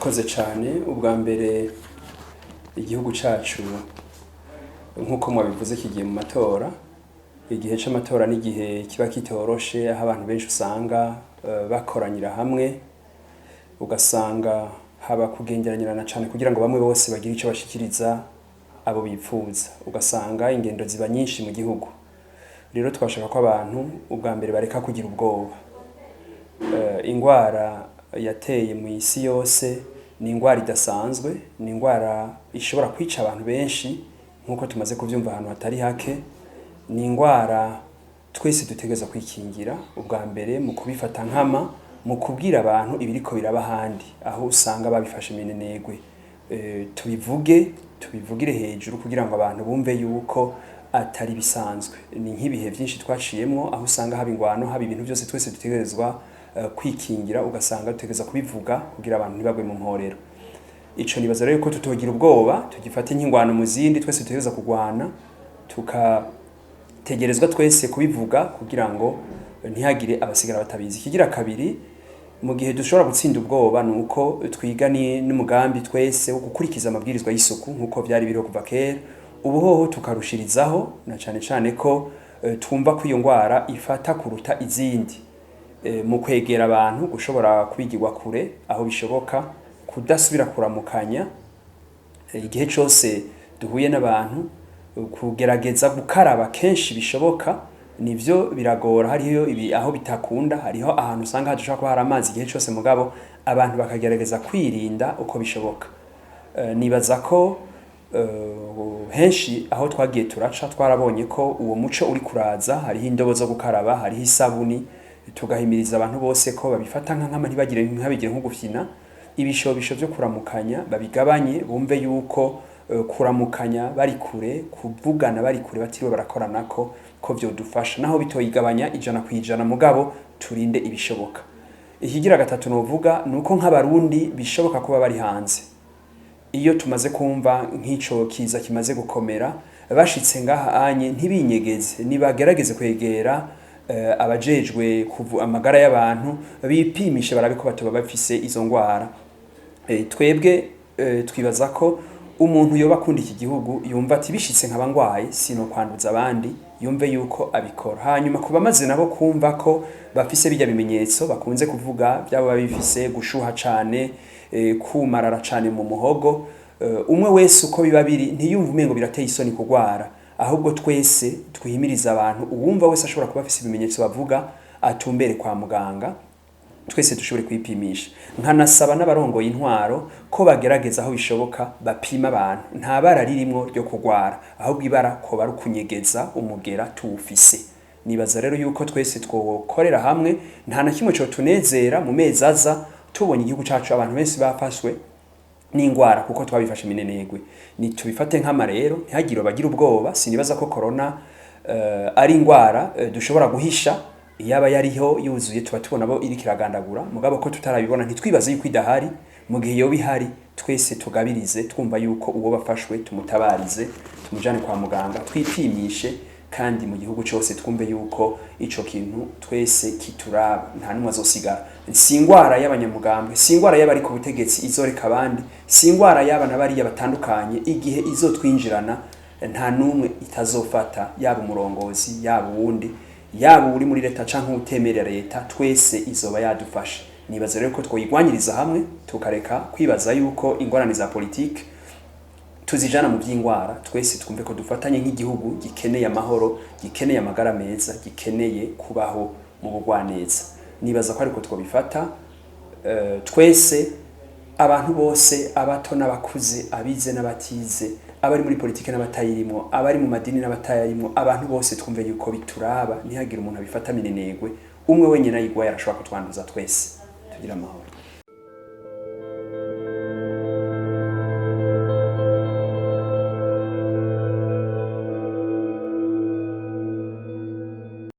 Murakoze cyane. Ubwa mbere, igihugu cacu, nk'uko mwabivuze, kigiye mu matora. Igihe c'amatora ni igihe kiba kitoroshe, aho abantu benshi usanga bakoranira hamwe, ugasanga haba kugenderanirana cane kugira ngo bamwe bose bagire ico bashikiriza abo bipfuza, ugasanga ingendo ziba nyinshi mu gihugu. Rero twashaka ko abantu ubwa mbere bareka kugira ubwoba. Ingwara yateye mu isi yose ni ingwara idasanzwe, ni ingwara ishobora kwica abantu benshi nk'uko tumaze kuvyumva ahantu hatari hake. Ni ingwara twese dutegerezwa kwikingira, ubwa mbere mu kubifata nkama, mu kubwira abantu ibiriko biraba ahandi aho usanga babifashe minenegwe. Tubivuge, tubivugire hejuru kugira ngo abantu bumve yuko atari bisanzwe. Ni nk'ibihe vyinshi twaciyemwo aho usanga haba ingwano, haba ibintu byose, twese dutegerezwa kwikingira, ugasanga dutegerezwa kubivuga kugira abantu ntibagwe mu mporero. Ico nibaza rero ko tutogira ubwoba, tugifate nk'ingwano mu zindi twese dutegerezwa kugwana, tukategerezwa twese kubivuga kugira ngo ntihagire abasigara batabizi. Ikigira kabiri, mu gihe dushobora gutsinda ubwoba, ni uko twiga n'umugambi twese wo gukurikiza amabwirizwa y'isuku nk'uko vyari biriho kuva kera. Ubu hoho tukarushirizaho, na cane cane ko twumva ko iyo ngwara ifata kuruta izindi. Mu kwegera abantu, gushobora kwigirwa kure aho bishoboka, kudasubira kuramukanya igihe cose duhuye n'abantu, kugerageza gukaraba kenshi bishoboka. Nivyo biragora, hariho ibi aho bitakunda, hariho ahantu usanga hadashobora kuba hari amazi igihe cose, mugabo abantu bakagerageza kwirinda uko bishoboka. Nibaza ko henshi aho twagiye turaca twarabonye ko uwo muco uri kuraza. Hariho indobo zo gukaraba, hariho isabuni. Tugahimiriza abantu bose ko babifata nka nkama, ntibagire, ntibabigire nko gufyina. Ibishobisho vyo kuramukanya babigabanye, bumve yuko kuramukanya bari kure, kuvugana bari kure batiriwe barakoranako, ko vyodufasha naho bitoyigabanya 100%, mugabo turinde ibishoboka. Ikigira gatatu novuga ni uko nk'Abarundi bishoboka kuba bari hanze, iyo tumaze kumva nk'ico kiza kimaze gukomera, bashitse ngaha anye ntibinyegeze, nibagerageze kwegera abajejwe kuvu amagara y'abantu, bipimishe barabe ko batoba bafise izo ngwara. Twebwe twibaza ko umuntu yoba akunda iki gihugu, yumva ati bishitse nkaba ngwaye sino kwanduza abandi, yumve yuko abikora. Hanyuma kuba maze nabo kumva ko bafise bijya bimenyetso bakunze kuvuga byabo, babifise gushuha cane, kumarara cane mu muhogo, umwe wese uko biba biri ntiyumve umengo birateye isoni kugwara. Ahubwo twese twihimiriza abantu, uwumva wese ashobora kuba afise ibimenyetso bavuga atumbere kwa muganga, twese dushobore kwipimisha. Nkanasaba n'abarongoye intwaro ko bagerageza aho bishoboka bapima abantu. Nta bara ririmwo ryo kugwara, ahubwo ibara ko bari ukunyegeza umugera tuwufise. Nibaza rero yuko twese twokorera hamwe. Nta na kimwe cotunezera mu mezi aza tubonye igihugu cacu abantu benshi bafashwe n'ingwara kuko twabifashe minenegwe. Ni tubifate nk'ama rero, ntihagire abagira ubwoba. Sinibaza ko corona ari ingwara dushobora guhisha. Iyaba yariho yuzuye tuba tubona bo iriko iragandagura, mugabo ko tutarabibona ntitwibaze yuko idahari. Mu gihe yoba ihari, twese tugabirize, twumva yuko uwo bafashwe tumutabarize, tumujane kwa muganga, twipimishe, kandi mu gihugu cose twumve yuko ico kintu twese kituraba, nta numwe azosigara. Si ingwara y'abanyamugambwe, si ingwara y'abari ku butegetsi izoreka abandi, si ingwara y'aba na bariya batandukanye. Igihe izotwinjirana nta numwe itazofata, yaba umurongozi, yaba uwundi, yaba uri muri leta canke utemerera leta, twese izoba yadufashe. Nibaza rero ko twoyigwanyiriza hamwe, tukareka kwibaza yuko ingorane za politike tuzijana mu by'ingwara. Twese twumve ko dufatanye nk'igihugu gikeneye amahoro, gikeneye amagara meza, gikeneye kubaho mu bugwaneza. Nibaza ko ariko twobifata twese, abantu bose, abato n'abakuze, abize n'abatize, abari muri politike n'abatayirimwo, abari mu madini n'abatayarimwo, abantu bose twumve yuko bituraba, ntihagire umuntu abifata minenegwe. Umwe wenyine ayigwaye arashobora kutwanduza twese. Tugira amahoro.